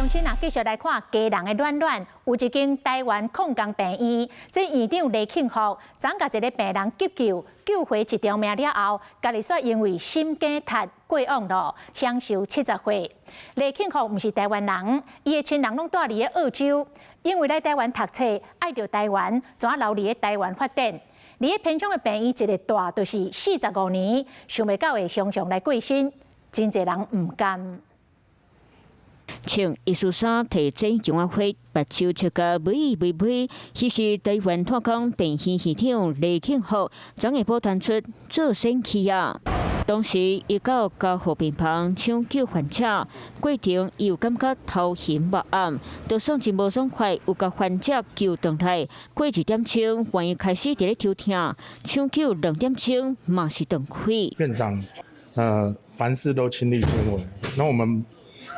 心啊，繼續來看基隆的暖暖，有一間台灣礦工病院，這院長黎慶福，昨共一个病人急救，救回一條命了後，家己煞因為心梗塞過往咯，享壽70歲。黎慶福毋是台灣人，伊的親人攏住佇咧澳洲，因為來台灣讀冊，愛著台灣，怎留佇咧台灣發展？佇咧偏鄉的病院一个蹛就是45年，想袂到會常常來過身，真濟人毋甘。穿藝術衫提展獎花，目睭笑甲微微微，彼是台灣炭礦病院院長黎慶福，昨下晡傳出做善去啊。當時伊到加護病房搶救患者，過程伊有感覺頭暈目暗，就算真無爽快，有共患者救轉來。過一點鐘，原伊開始佇咧頭痛，搶救2點鐘嘛是斷氣。院長，凡事都親力親為，那我們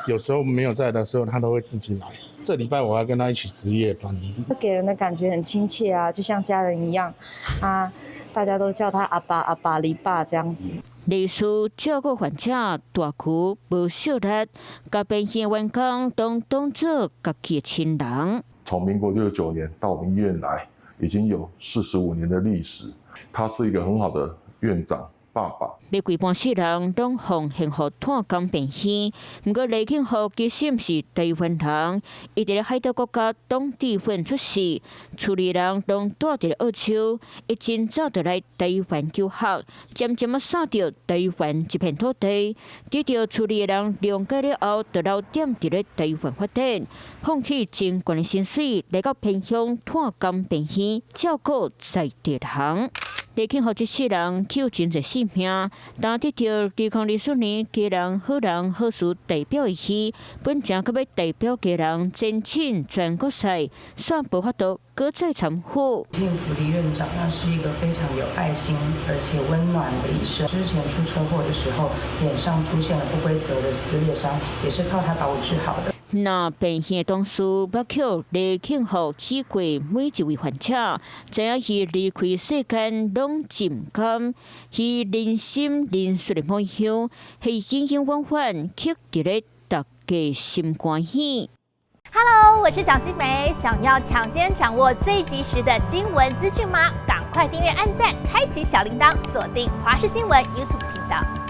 有時候沒有在的時候，他都會自己來。這禮拜我要跟他一起值夜班。給人的感覺很親切啊，就像家人一樣啊，大家都叫他阿爸阿爸黎爸這樣子。黎醫師照顧患者大衢無小力，共病院員工攏當做家己的親人。從民國69年到我們醫院來，已經有45年的歷史。他是一個很好的院長。爸爸，欲規半世人攏奉獻予炭礦病院，毋過黎慶福其實毋是台灣人，伊佇咧海島國家董智奮出世，厝裡人攏蹛佇咧澳洲，伊真早就來台灣求學，漸漸仔捎著台灣這片土地，得著厝裡的人諒解了後，就留踮佇咧台灣發展，放棄真懸的薪水，來到偏鄉炭工病院照顧在地人。黎慶福這世人救真濟性命，當得著2024年基隆好人好事代表的伊，本正閣欲代表基隆前進全國賽，煞無法度閣再參與。慶福黎院長，那是一個非常有愛心而且溫暖的醫生。之前出車禍的時候，臉上出現了不規則的撕裂傷，也是靠他把我治好的。那病院的同事捌予黎慶福許過每一位患者，知影伊離開世間攏真毋甘，伊仁心仁術的模樣，會永永遠遠刻佇咧大家心肝耳。 Hello，我是蔣新梅，想要搶先掌握最及時的新聞資訊嗎？趕快訂閱、按讚、開啟小鈴鐺，鎖定華視新聞 YouTube 頻道。